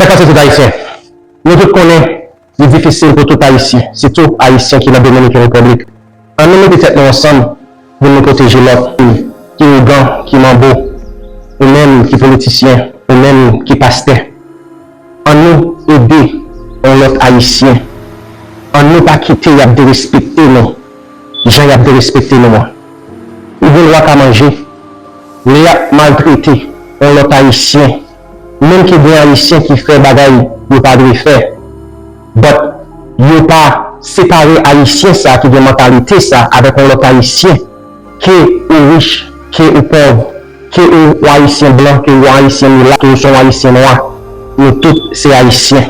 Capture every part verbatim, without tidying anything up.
Fè fas a tout Ayisyen. Nou tout konnen li difisil pou tout Ayisyen, sitou Ayisyen ki nan Dominican Republic. Ann nou mete tèt nou ansanm pou nou pwoteje lòt, ki ougan, ki manbo, ou menm ki politisyen, ou menm ki pastè. Ann nou ede yon lòt Ayisyen. Ann nou pa kite y ap derespekte nou jan y ap derespekte nou an. Ou gen dwa ka manje, men y ap maltrete yon lòt Ayisyen. Menm ke gen Ayisyen ki fè bagay yo pa dwe fè, but yo pa separe Ayisyen sa ki gen mantalite sa avèk yon lòt Ayisyen, ke ou rich, ke ou pòv, ke ou Ayisyen blan, ke ou Ayisyen milat, ke ou se yon Ayisyen nwa, nou tout se Ayisyen.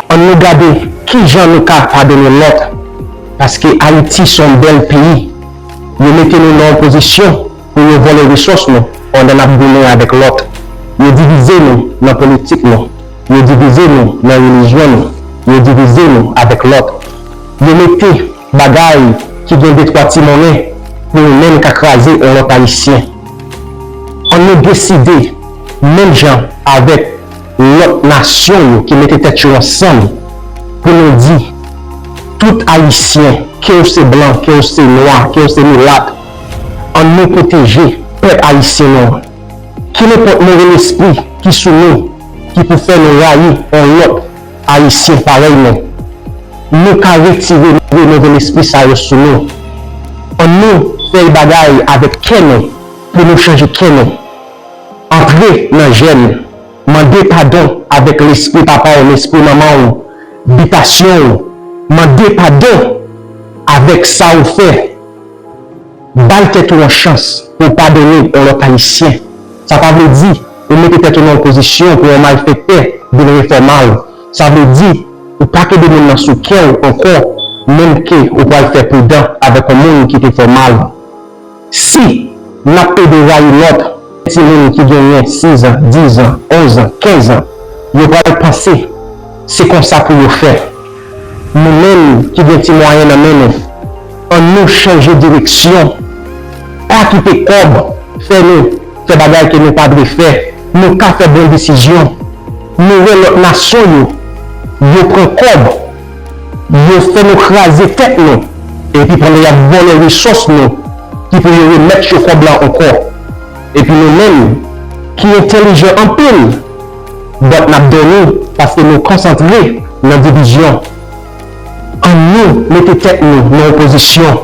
Ann nou gade kijan nou ka padone lòt, paske Ayiti se yon bèl peyi. Yo mete nou nan yon pozisyon pou yo vòlè resous nou pandan n ap goumen avèk lòt. Yo divize nou nan politik nou. Yo divize nou nan relijyon nou. Yo divize nou avèk lòt. Yo mete bagay ki gen de twa ti monnen pou yo menm ka kraze yon lòt Ayisyen. Ann nou deside, menm jan avèk lòt nasyon yo ki mete tèt yo ansanm, pou nou di, tout Ayisyen, ke w se blan, ke w se nwa, ke w se milat, ann nou pwoteje pèp ayisyen nou an. Kenenpòt move lespri ki sou nou, ki pou fè nou rayi yon lòt Ayisyen parèy nou, nou ka retire move lespri sa yo sou nou. Ann nou fè bagay avèk kè nou pou nou chanje kè nou. Antre nan jèn, mande padon avèk lespri papa w, lespri manman w, bitasyon w. Mande padon avèk sa w fè. Bay tèt ou yon chans pou w padone yon lòt Ayisyen. Sa pa vle di ou mete tèt ou nan yon pozisyon pou yon malfektè vin refè mal. Sa vle di ou pa kenbe moun nan sou kè w ankò, menm ke ou pral fè pridan avèk yon moun ki te fè w mal. Si n ap ede rayi lòt, timoun ki genyen sizan, dizan, onzan, kenzan, yo pral panse se konsa pou yo fè. Nou menm ki gen ti mwayen nan men nou, ann nou chanje direksyon. Pa kite kòb fè nou fè bagay ke nou pa dwe fè. Nou ka fè bon desizyon. Nou wè lòt nasyon yo, yo pran kòb, yo fè nou kraze tèt nou, epi pandan y ap vòlè resous nou, ki pou yo remèt yo kòb la ankò. Epi nou menm, ki entèlijan anpil, but n ap dòmi paske nou konsantre nan divizyon. Ann nou mete tèt nou nan yon pozisyon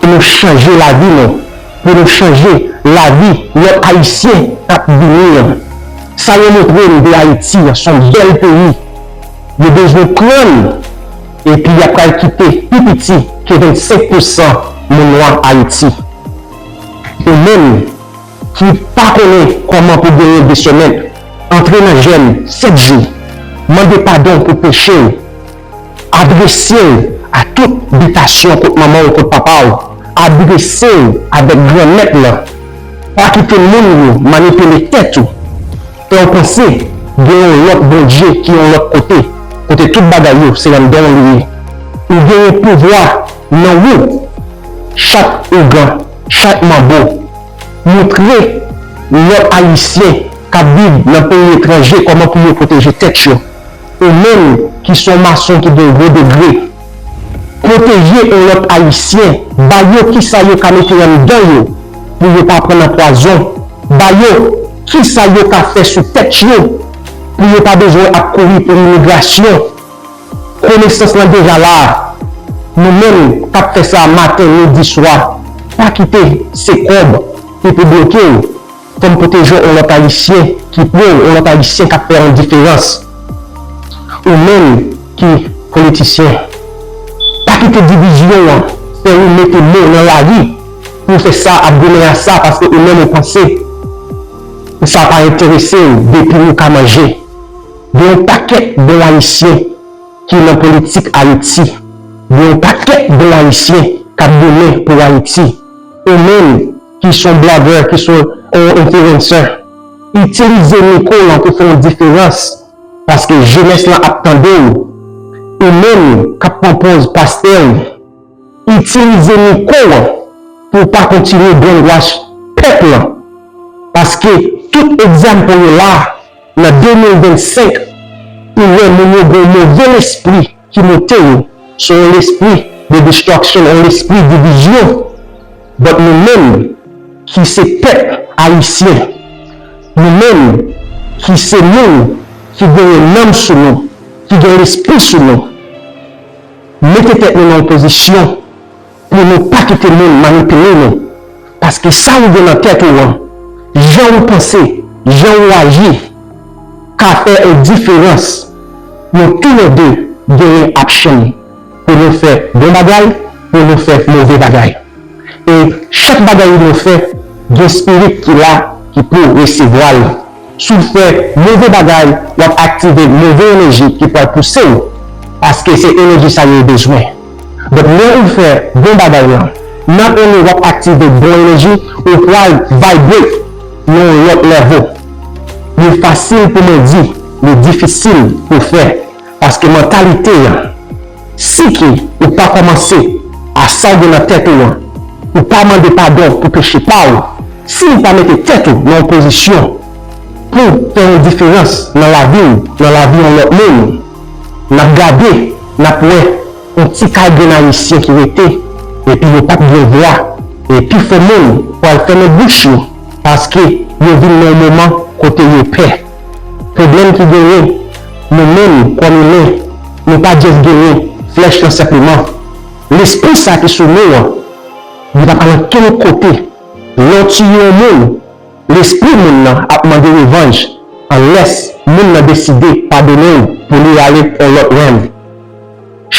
pou nou chanje lavi nou, pou nou chanje lavi lòt Ayisyen k ap vini an. Sa yo montre n de Ayiti an se yon bèl peyi. Yo bezwen pran n, epi y ap pral kite pi piti ke vennsenk pousan moun nwa Ayiti. Ou menm ki pa konnen kòman pou genyen de semèn, antre nan jèn sèt jou, mande padon pou peche w, adrese w a tout bitasyon kot manman w, kot papa w, adrese w avèk Granmèt lan. Pa kite moun yo manipile tèt ou, fè w panse gen yon lòt Bondye ki yon lòt kote, kote tout bagay yo se anndan w li ye. Ou genyen pouvwa nan ou. Chak ougan, chak manbo, montre lòt Ayisyen k ap viv nan peyi etranje kòman pou yo pwoteje tèt yo. Ou menm ki se yon mason ki gen gwo degre, pwoteje yon lòt Ayisyen, ba yo kisa yo ka mete anndan yo pou yo pa pran nan pwazon, ba yo kisa yo ka fè sou tèt yo pou yo pa bezwen ap kouri pou imigrasyon. Konesans lan deja la. Nou menm k ap fè sa maten, midi, swa, pa kite se kòb ki pou bloke w. Fò n pwoteje yon lòt Ayisyen ki pran w, yon lòt Ayisyen k ap fè yon diferans. Ou menm ki politisyen, pa kite divizyon an fè ou mete mo nan lari pou w fè sa ap goumen a sa paske ou menm ou panse sa pa enterese w depi ou ka manje. Gen yon pakèt bon Ayisyen ki nan politik Ayiti. Gen yon pakèt bon Ayisyen k ap goumen pou Ayiti. Ou menm ki se yon blogger, ki se yon influencer, itilize mikwo w lan pou fè yon diferans, paske jenès lan ap tande w. Ou menm k ap pran pòz pastè w, itilize mikwo w pou w pa kontinye brainwash pèp lan, paske tout egzanp yo la. Nan de mil vennsenk, ou wè moun yo gen yon move lespri ki moute yo. Se yon lespri de destruction, yon lespri divizyon. But nou menm ki se pèp ayisyen, nou menm ki se moun ki genyen nanm sou nou, ki gen lespri sou nou, mete tèt nou nan yon pozisyon pou nou pa kite moun manipile nou. Paske sa ou gen nan tèt ou an, jan ou panse, jan ou aji, ka fè yon diferans. Nou toulède genyen option pou nou fè bon bagay, pou nou fè move bagay. E chak bagay nou fè, gen spirit ki la ki pou resevwa l. Si w fè move bagay, w ap aktive move enèji ki pral pouse w, paske se enèji sa yo bezwen. Donk, lè ou fè bon bagay lan, not only w ap aktive bon enèji, ou pral vibrate nan yon lòt level. Li fasil pou mwen di, li difisil pou fè, paske mantalite an, si ke ou pa kòmanse a sa w gen nan tèt ou an, ou pa mande padon pou peche pa w, si w pa mete tèt ou nan yon pozisyon pou fè yon diferans nan lavi w, nan lavi yon lòt moun, n ap gade, n ap wè yon ti kay grenn ayisyen ki rete, epi yo p ap gen vwa, e pifò moun pral fèmen bouch yo, paske yo vin nan yon moman kote yo pè. Pwoblèm ki genyen, nou menm, kòm imen, nou pa just genyen flèch lan senpleman. Lespri sa ki sou nou an, li pa pral ankenn kote. Lè w tiye yon moun, lespri moun nan ap mande revanj, unless moun nan deside padone w pou li ale yon lòt realm.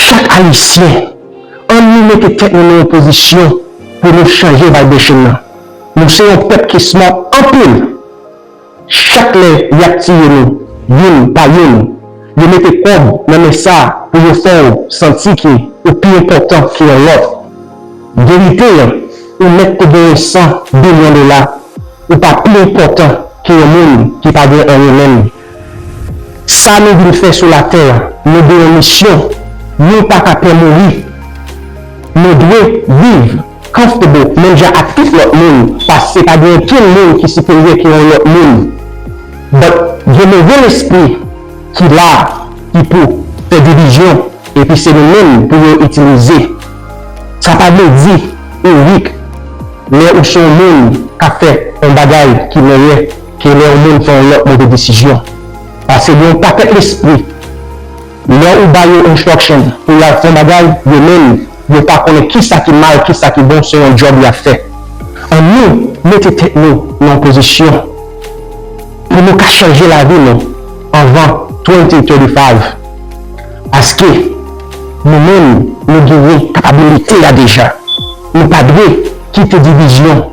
Chak ayisyen, ann nou mete tèt nou nan yon pozisyon pou nou chanje vibration nan. Nou se yon pèp ki smart anpil. Chak lè y ap tiye nou, youn pa youn, yo mete kòb nan men sa pou yo fè w santi ke ou pi enpòtan ke yon lòt. Verite an, ou mèt te genyen san bilyon dola, ou pa pi enpòtan ke yon moun ki pa gen anyen menm. Sa nou vin fè sou latè a, nou gen yon misyon, nou pa ka pè mouri. Nou dwe viv comfortable menm jan ak tout lòt moun, paske pa gen okenn moun ki siperyè ke yon lòt moun. But gen move lespri ki la, ki pou fè divizyon, epi se nou menm pou yo itilize. Sa pa vle di ou weak lè ou se yon moun k ap fè yon bagay ki meyè ke lè yon moun fè yon lòt move desizyon. Paske gen yon pakèt lespri, lè ou ba yo instruction pou y al fè yon bagay, yo menm, yo pa konnen kisa ki mal, kisa ki bon, se yon djòb y ap fè. Ann nou mete tèt nou nan yon pozisyon pou nou ka chanje lavi nou anvan twenty thirty-five. Paske nou menm, nou genyen kapabilite a deja. Nou pa dwe kite divizyon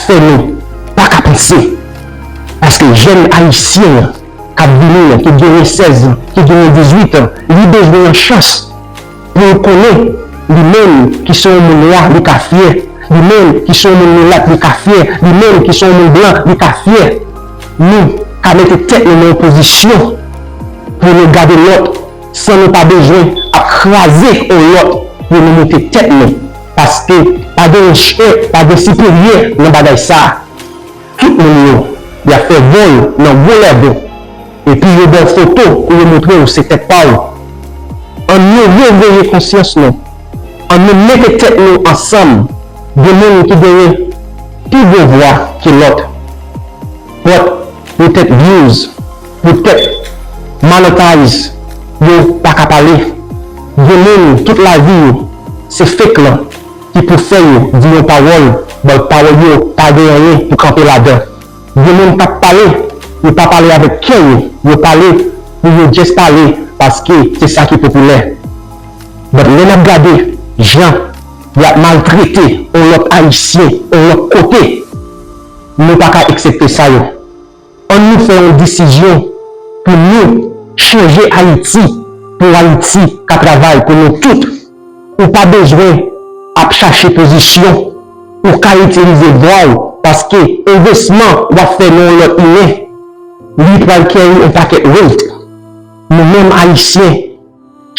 fè nou pa ka panse. Paske jèn ayisyen an k ap vini an, ki genyen sèz an, ki genyen dizuit an, li bezwen yon chans pou l konnen li menm ki se yon moun nwa, li ka fyè. Li menm ki se yon moun milat, li ka fyè. Li menm ki se yon moun blan, li ka fyè. Nou ka mete tèt nou nan yon pozisyon pou nou gade lòt, san nou pa bezwen ap kraze yon lòt pou nou moute tèt nou. Paske pa gen respè, pa gen siperyè nan bagay sa a. Tout moun yo, y ap fè vòl nan gwo lèvo, epi yo ba w foto pou yo montre w se tèt pa w. Ann nou reveye konsyans nou, ann nou mete tèt nou ansanm. Gen moun ki genyen pi gwo vwa ke lòt. But poutèt views, poutèt monetize, yo pa ka pale. Gen moun tout lavi yo, se fake lan ki pou fè yo di yon pawòl, but pawòl yo pa gen anyen pou kanpe ladan. Gen moun k ap pale, yo pa pale avèk kè yo, yo pale pou yo just pale paske se sa ki popilè. But lè n ap gade jan y ap maltrete yon lòt ayisyen yon lòt kote, nou pa ka aksepte sa yo. Ann nou fè yon desizyon pou nou chanje Ayiti, pou Ayiti ka travay pou nou tout. Ou pa bezwen ap chache pozisyon, ou ka itilize vwa w, paske envestisman w ap fè nan yon lòt imen, li pral carry yon pakèt weight. Nou menm Ayisyen,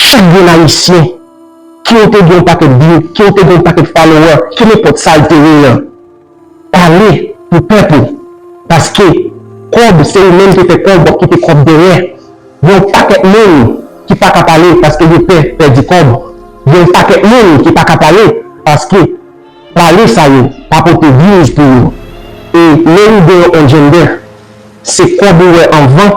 chak grenn Ayisyen, ke w te gen yon pakèt view, ke w te gen yon pakèt follower, ke nenpòt sa l te ye an, pale pou pèp ou. Paske kòb, se ou menm ki fè kòb, w ap kite kòb dèyè. Gen yon pakèt moun ki pa ka pale paske yo pè pèdi kòb. Gen yon pakèt moun ki pa ka pale paske pale sa yo pa pote views pou yo. E lè ou gen yon agenda, se kòb ou wè anvan,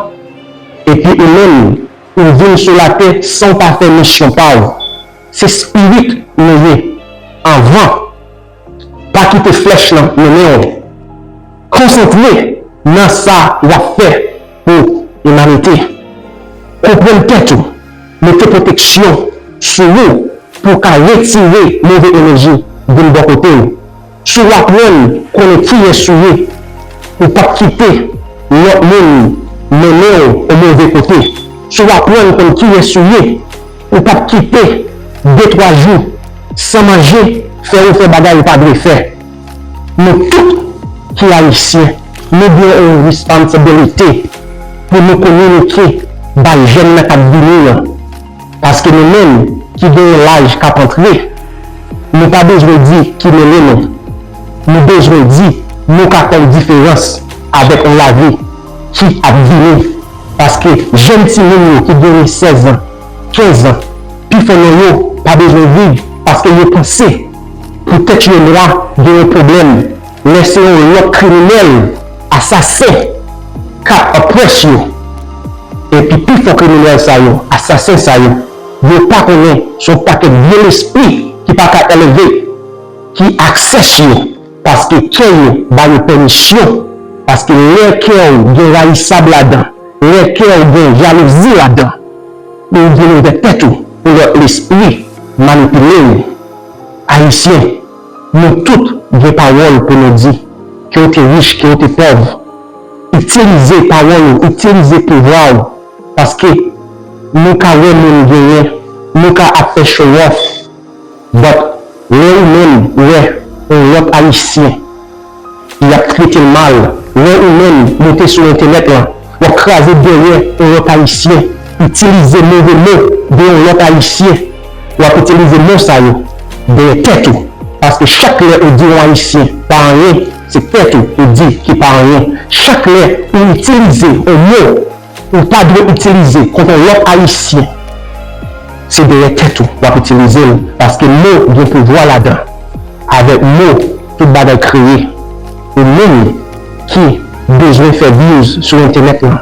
epi ou menm, ou vin sou latè san w pa fè misyon pa w. Se spirit nou ye anvan. Pa kite flèch lan mennen w. Konsantre nan sa w ap fè pou imanite. Konprann tèt ou. Mete pwoteksyon sou ou pou w ka retire move enèji vin bò kote w. Si w aprann konnen kiyès ou ye, ou p ap kite lòt moun mennen w yon move kote. Si w aprann konn kiyès ou ye, ou p ap kite de twa jou san manje fè ou fè bagay ou pa dwe fè. Nou tout ki Ayisyen, nou gen yon responsibility pou nou kominike bay jèn nan k ap vini an. Paske nou menm ki gen yon laj k ap antre, nou pa bezwen di ki mennen nou. Nou bezwen di nou ka fè yon diferans avèk yon lavi ki ap vini. Paske jèn timoun yo ki genyen sèz an, kenz an, pifò nan yo pa bezwen viv paske yo panse poutèt yo nwa gen yon pwoblèm. Lè se yon lòt kriminèl, asasen k ap oppress yo, epi pifò kriminèl sa yo, asasen sa yo, yo pa konnen se yon pakèt vye lespri ki pa ka eleve, ki access yo, paske kè yo ba yo pèmisyon, paske lè kè w gen rayisab ladan, lè kè w gen jalouzi ladan, ou vin ouvè tèt ou pou lòt lespri manipile w. Ayisyen, nou tout gen pawòl pou nou di, ke w te rich, ke w te pòv. Itilize pawòl ou, itilize pouvwa w, paske nou ka wè moun genyen, nou ka ap fè show off, but lè ou menm wè yon lòt Ayisyen y ap trete l mal. Lè ou menm moute sou entènèt lan, w ap kraze dèyè yon lòt Ayisyen, itilize move mo de yon lòt Ayisyen, w ap itilize mo sa yo dèyè tèt ou. Paske chak lè ou di yon Ayisyen pa anyen, se tèt ou ou di ki pa anyen. Chak lè ou itilize yon mo ou pa dwe itilize kont yon lòt Ayisyen, se dèyè tèt ou w ap itilize l, paske mo gen pouvwa ladan. Avèk mo, tout bagay kreye. Ou menm ki bezwen fè views sou entènèt lan,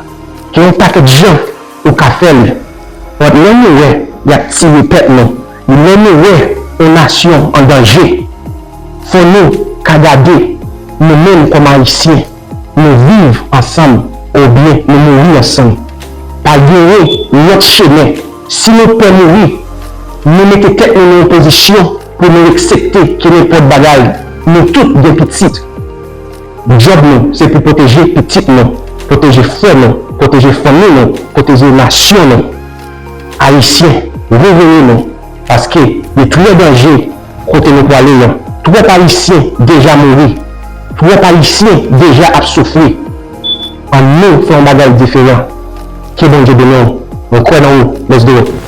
gen yon pakèt jan ou ka fè l. But lè nou wè y ap tiye pèp nou, lè nou wè yon nasyon an danje, fò nou ka gade nou menm kòm Ayisyen, nou viv ansanm oubyen nou mouri ansanm. Pa genyen lòt chemen. Si nou pè mouri, nou mete tèt nou nan yon pozisyon pou nou aksepte ke nenpòt bagay. Nou tout gen pitit. Djòb nou, se pou pwoteje pitit nou, pwoteje frè nou, pwoteje fanmi nou, pwoteje nasyon nou. Ayisyen, reveye nou, paske li trè danje kote nou prale an. Twòp Ayisyen deja mouri. Twòp Ayisyen deja ap soufri. Ann nou fè yon bagay diferan. Ke Bondye beni w. Mwen kwè nan ou. Let's do it.